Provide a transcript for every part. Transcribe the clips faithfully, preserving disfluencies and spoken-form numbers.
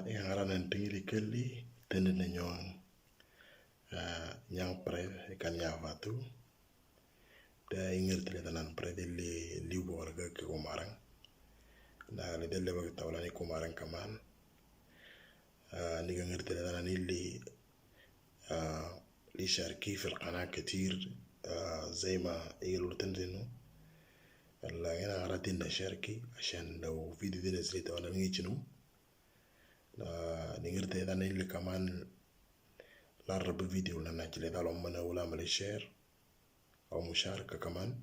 Yang ara nan tingiri kali tende na nyong. Ah, nyang pre ikan nyavatu. Da ingir tele tanan pre dili liu warga ke kumarang. Na le dili bagi tawlani kumarang kaman. Ah, ni ingir tele tanan ili, ah, li sharki fil qanah katir, ah, zay ma igil urtan dinu. Alla ngena ara din da sharki ashan law video din zli tawlani ngicinu. Na ningir te dan ili kaman larra bi video na najile dalo mana wala mali share au musharaka kaman.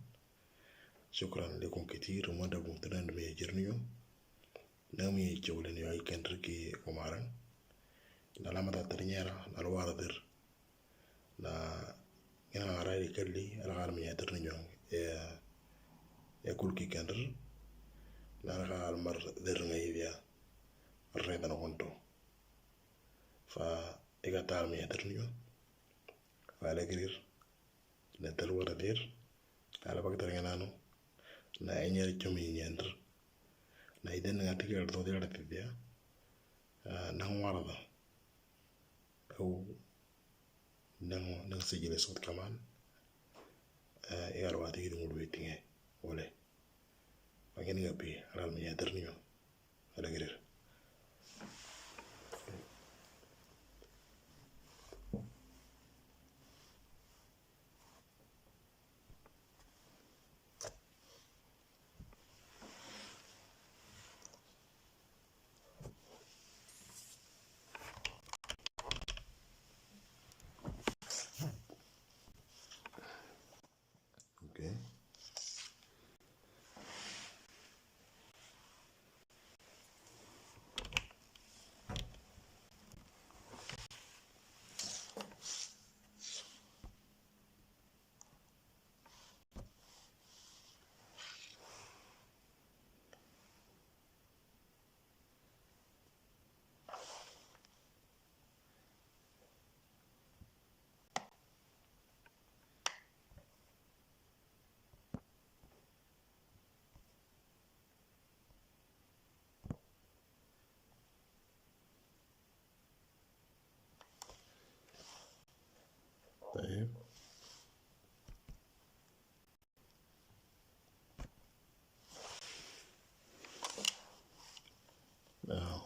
Shukran lekum katir, mada bum tanan mi jirniyo. Na mi jawlen yo ay kendri ki kumarang. Na lama ta ternyera na luar dir. Na ngena ara ili kali ala kal mi yatirniyo. Ya, ya kul ki kendri. Na ala kal mar dir ngai dia. Reda no konto. Fa iga tar mi yatirniyo. Fa ala girir. Na tal wara dir. Ala bak tar ngenano. Na enyar chumi nyandr. Na iden nga tikir do dir da tidia. Ah, nang warada. Au nang, nang sijil sot kaman. Ah, igar wati gidu ngulu waiting eh. Wale. Makin ngapi, aral mi yatirniyo. Ala girir. Okay. طيب. آه.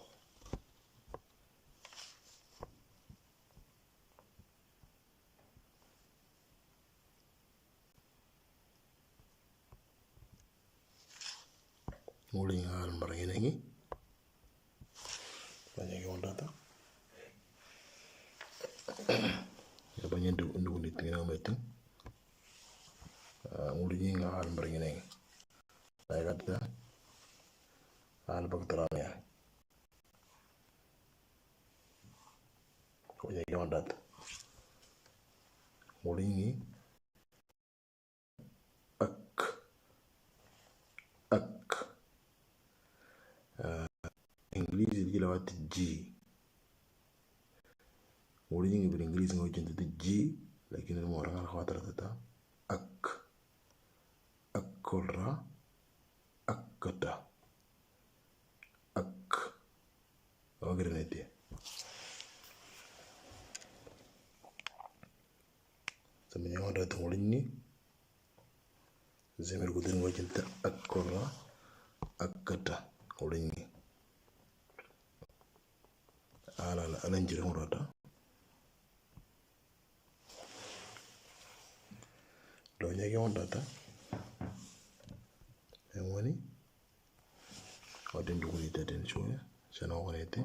Nguling al maranginangi. Banyak yang data. Ya, banyak du-, du-, di tengah meeting. Ah, nguling al maranginangi. Saya kata, al bakteramia. Kau jadi yang data. Nguling ni. Ak. Ak. Ah, English di lawat G. Nguling ni bil English ngo jin tata G, lakin mo orang al khawatir tata. Ak. Ak kolra. Ak kata. Ak. Awa granate. Semenyo ada nguling ni. Zemir gudin wajin ta ak kolra. Ak kata. Nguling ni. Ala, ala, ala njiri ngurata. Lo nyaki ngurata. Yang wani. Wadin dukuni tatin suya. Sana ngurete.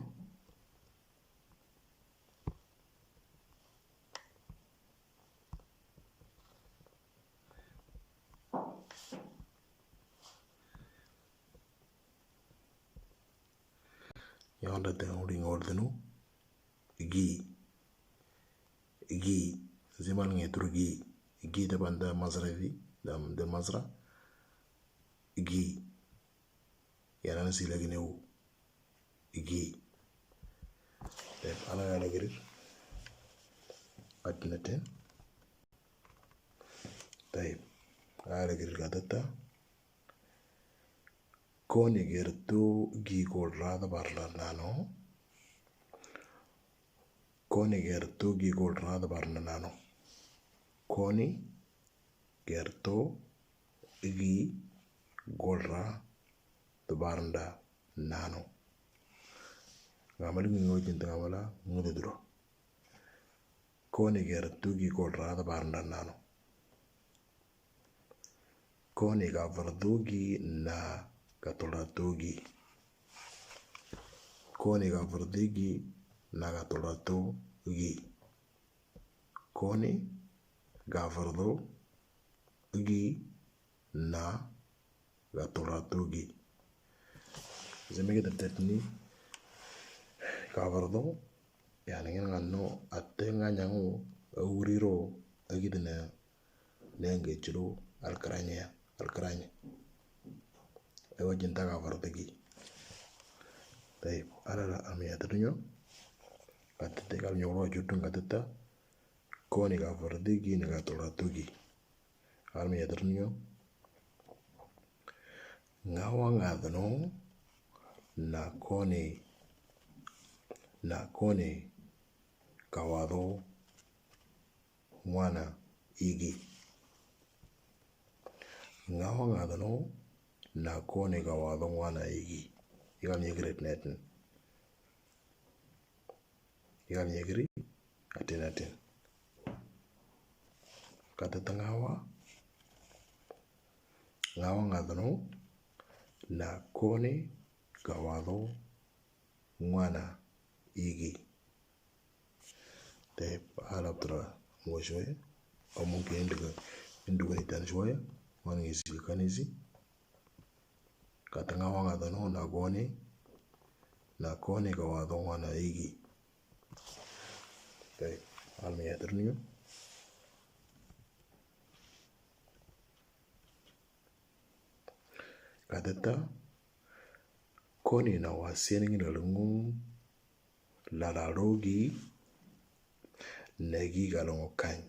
Yang ada tengah udah ngor tenu. Gi. Gi. Zemal ngetur gi. Gi taban da mazra di. Da, da mazra. Gi. Yana nasi lagi neu. Gi. Taib, ala, ala girir. Adnaten. Taib. Ala girir gatata. Koni gertu gi kolra da barla nano. Koni gertu gi golra da barnda nano. Koni gertu gi golra da barnda nano. Ngamali ngi ngojin ta ngamala ngududro. Koni gertu gi golra da barnda nano. Koni ga vardugi na ga tolatugi. Koni ga vardugi na ga tolatugi. Koni ga vardugi na ga tolatugi. Zeme ke tetetni ga vardu. Yani ngin ngano ate nganyangu awuriro agidna nenge chulu alkranya alkranya. Ewa jinta ga vardugi. Tayib, ala la ami atrunyo. Katete kal nyoro jutun kateta. Koni ga vardugi ni ga tolatugi. Almi atrunyo. Ngawa ngadno na koni na koni kawado ngwana igi. Ngawa ngadno na koni kawado ngwana igi. Iga mi great net. Iga mi gri atin atin. Kateta ngawa ngawa ngadno na koni kawado ngwana igi. Te alaptra mo shwe. Au mumkin induga induga ni tan shwe. Wan ngi si kanisi. Kateta ngawa ngadno na koni na koni kawado ngwana igi. Te almi atrunyo. Kateta koni na wasen ngi na lungu lalarogi nagi galongo kany.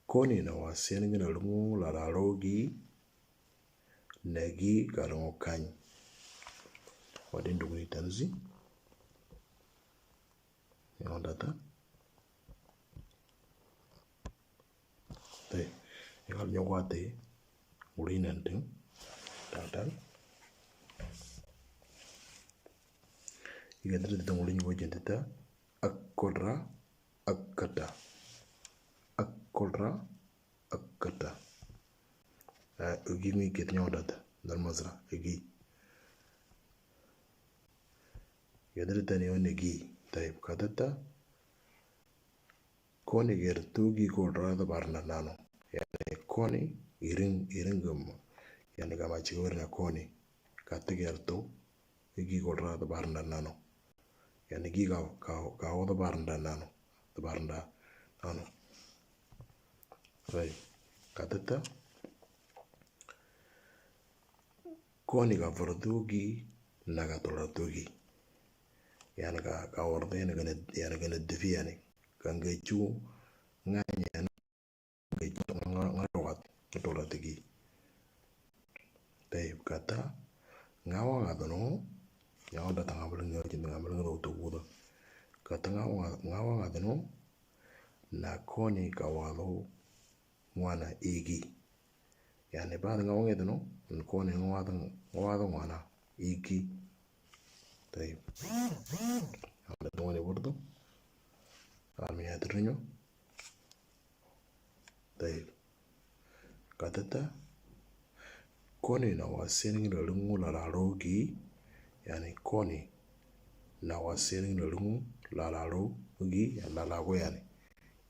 Koni na wasen ngi na lungu lalarogi nagi galongo kany. Wadin duguni tanzi. Yang data. Te, igal nyokwate nguli nanting tal tal. Igal tete nguli nyokwa jentita akodra akata. Akodra akata. Igi mi ket nyodata dal masra igi. Yadri tani one gi. Tayib, kateta koni gertu gi golra da barnda nano. Yani koni iring iring gum. Yani gama chigo na koni kate gertu gi golra da barnda nano. Yani gi ga ga ga da barnda nano. Da barnda nano. Tayib, kateta koni ga vardugi na ga tolatugi. Yani ga ga orde yani gana yani gana difi yani. Ga ngechu nganya yani ngechu ngana ngana tolat ngana tolatigi. Tayib, kata ngawa ngadno. Ngawa data ngabal ngawa jinta ngabal ngawa to gudo. Kata ngawa ngawa ngadno na koni kawado ngwana igi. Yani bad ngawa ngedno na koni ngawado ngawado ngwana igi. Tayib. Ada dongani burdo. Almi atrunyo. Tayib. Kateta koni na wasen ngi na lungu lalarogi. Yani koni na wasen ngi na lungu lalarogi. Yani lalago yani.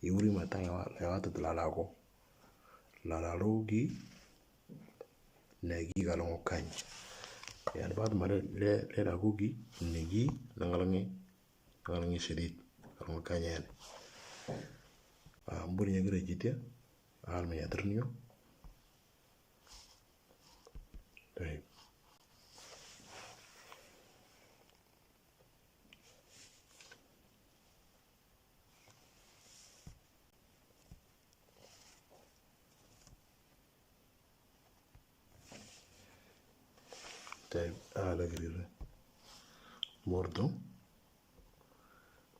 Iwuri matanga wa lewata lalago. Lalarogi nagi galongo kany. Yani bad mare le le ragugi nagi nangalangi nangalangi shadid galongo kany yani. Ambur nyagre jitia. Almi atrunyo. Tayib. Tayib, ala grire. Mordo.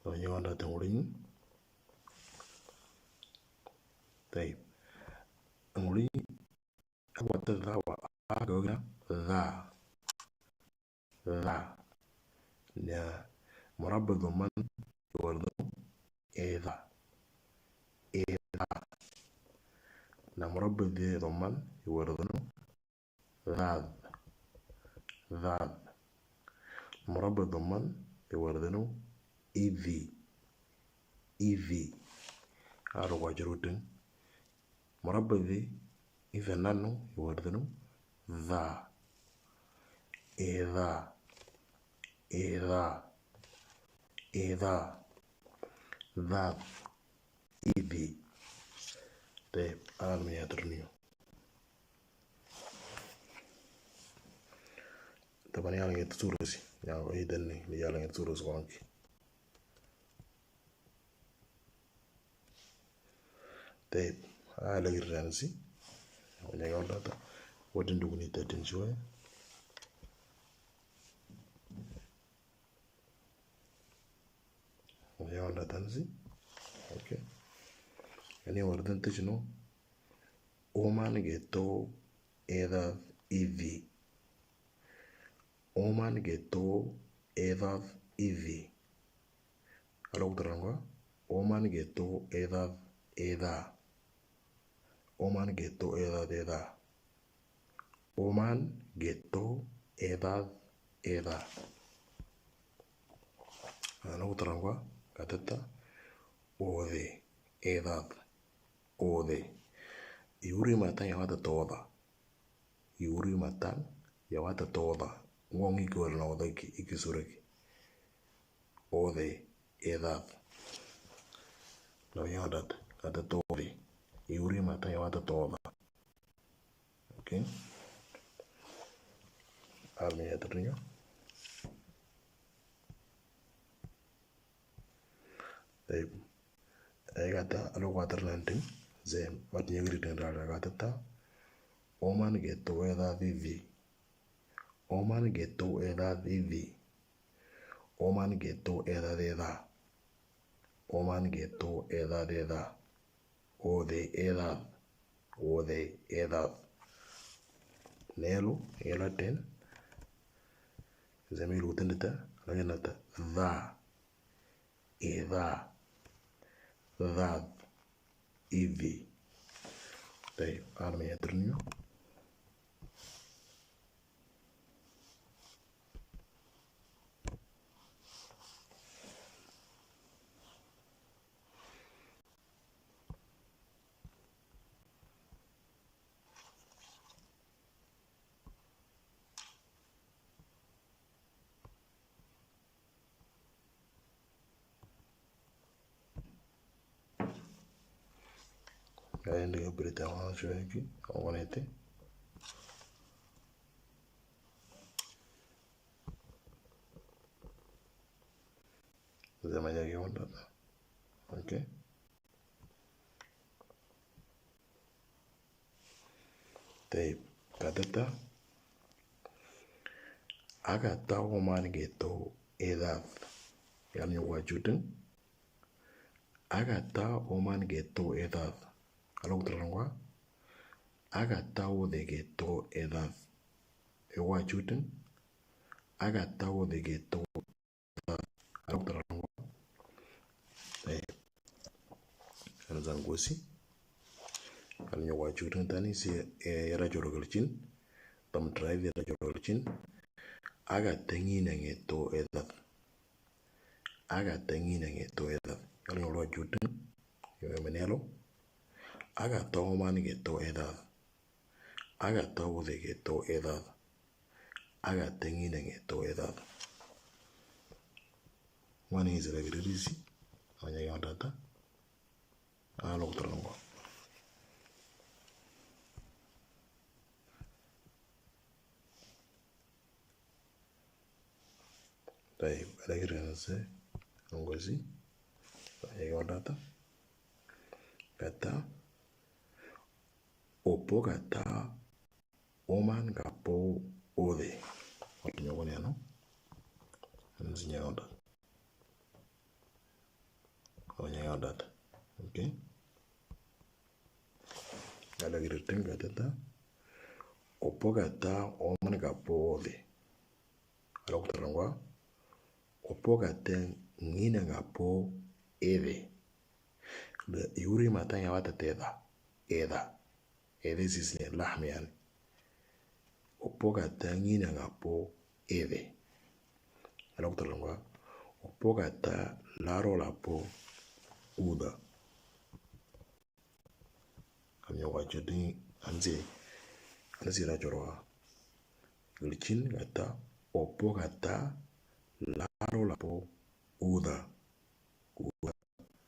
Tawanyaganda tenguli. Tayyib. Nguli. Aku wata dha wa a gogna dha. Dha. Na murabba dhamman iwardhanu edha. Edha. Na murabba dhi dhamman iwardhanu dhad. Dhad. Murabba dhamman iwardhanu idhi. Idhi. Aro wajarutun. Murabba dhi idha nanu iwardhanu dha. Edha. Edha. Edha. Dhad. Idhi. Tayyib, ana miyatrniyo. Taban yala ngi tsurusi. Ya, idan ni yala ngi tsurusi wanki. Tayyib, ala girransi. Wanya gawdata. Wadin duguni tatin shwaya. Wanya gawdata nsi. Okay. Ani wardan tishno. Oman geto edad idhi. Oman geto edad idhi. Alo kutarangwa. Oman geto edad edha. Oman geto edad edha. Oman geto edad edha. Alo kutarangwa. Katata. Ode. Edad. Ode. Iuri matan yawata toda. Iuri matan yawata toda. Ngongi kuwal na oda iki, iki suraki. Ode. Edad. No yawata. Kata tode. Iuri matan yawata toda. Okay. Armi ya terniyo. Tayyib. Ay kata alo kuatar nantin. Zem. Wat nyagri den rara kata ta. Oman geto edad idhi. Oman geto edad idhi. Oman geto edad edha. Oman geto edad edha. Ode edad. Ode edad. Nelu, ela ten. Zemi lutin dita, lagenata. Dha. Edha. Dhad. Idhi. Tayyib, armi yatrniyo. Aende ke berita wana shweki, awanete. Zama ya ke wanda. Okay. Tayyib, katata. Akata oman geto edad. Yani wajutin. Akata oman geto edad. Alo kutarangwa. Akata ode geto edad. E wajutin. Akata ode geto Alok tarangwa. Eh, ano zan gosi. Ano nyo wachu tang tani si, eh, yara joro galchin. Tam try yara joro galchin. Aga tangi nange to edad. Aga tangi nange to edad. Ano nyo wachu tang. Yo menelo. Aga to man ge to edad. Aga to de ge to edad. Aga tangi nange to edad. Wani izira girisi. Anya yondata. Alok tarangwa. Tayyib, ada kira nase, nunggu si. Tayyib, ada ta. Kata, opo kata, oman kapo ode. Opo nyoko ni ano? Nasi nyoko da. Nyanya data. Okay. Ala giritin gatata. Opo gata oman gapo de. Ala kutarangwa. Opo gata ngina gapo ede. Iuri mata ya wata teda. Eda. Ede sisne lahmi yani. Opo gata ngina gapo ede. Ala kutarangwa. Opo gata laro lapo uda. Kamyo wacho ding anzi anzi la choroa. Lichin gata opo gata laro lapo uda. Uda.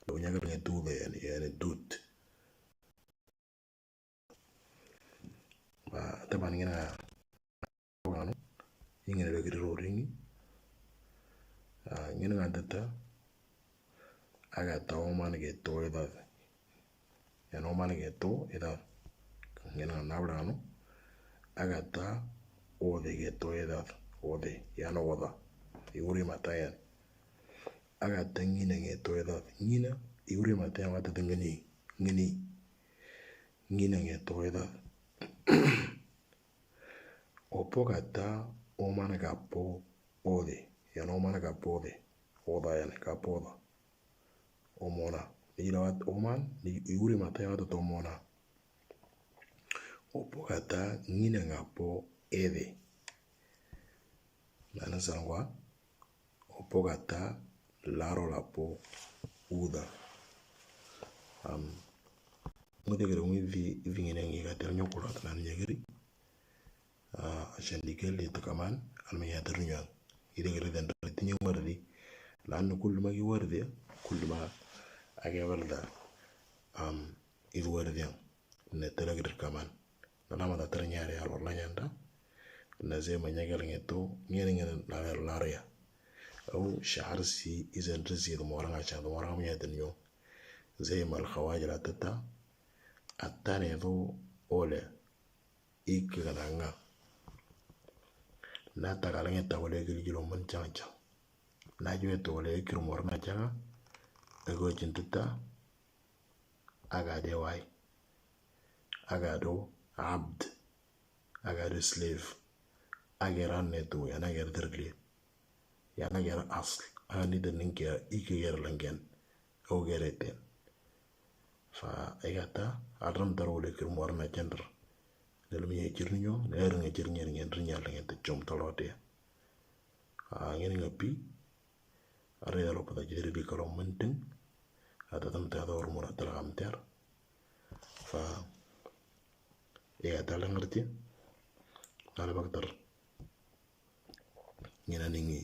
Lo nyaga pengen tuda yani yani dut. Ba taban ngina ngano ingin lo kiri roringi. Ngina ngantata agata oman ke to edad. Yan oman ke to edad. Ngena nabra no. Agata ode ke to edad. Ode. Yan oda. Iuri mata yan. Agata ngina ke to edad. Ngina. Iuri mata yan wata ngini. Ngini. Ngina ke to edad. Opo gata oman gapo ode. Yan oman gapo ode. Oda yan gapo oda. Omona. Ni la wat oman, ni iuri mata ya wata tomona. Opo gata ngina gapo ede. Nana sangwa. Opo gata laro lapo uda. Am. Ngode gere ngi vi vi ngene ngi gata nyokura tana nyagiri. Ashan di kelli ta kaman alma yatar nyan. Ide gere den riti nyan wardi. Lanu kullu ma gi wardi, kullu ma age warda. Am id wardi. Ne tala gere kaman. Nana ma da tar nyari alo la nyanda. Na ze ma nyagal ngeto, ngene ngene na la ria. Au shahar si izan risi da moranga chan da moranga mi yatar nyo. Ze mal khawajra tata. Atane do ole. Ikki gana nga. Na tagal nge tawale gil gilo mun chang chang. Na jwe tawale ikir morna changa. Ego jintita. Agade wai. Agado abd. Agado slave. Ageran netu yana ger dirli. Yana ger asl. Ani de ninke ikki ger langen. Au ger eten. Fa egata adram daro le kir morna chandra. Lelum ye jirnyo, ner nge jirnyo nge jirnyo le nge te chom talote. A ngene nge pi. Are daro pada jiri di kalo menting. Ata tam te ador mura tala amter. Fa egata lengerti. Nala baktar. Ngena ningi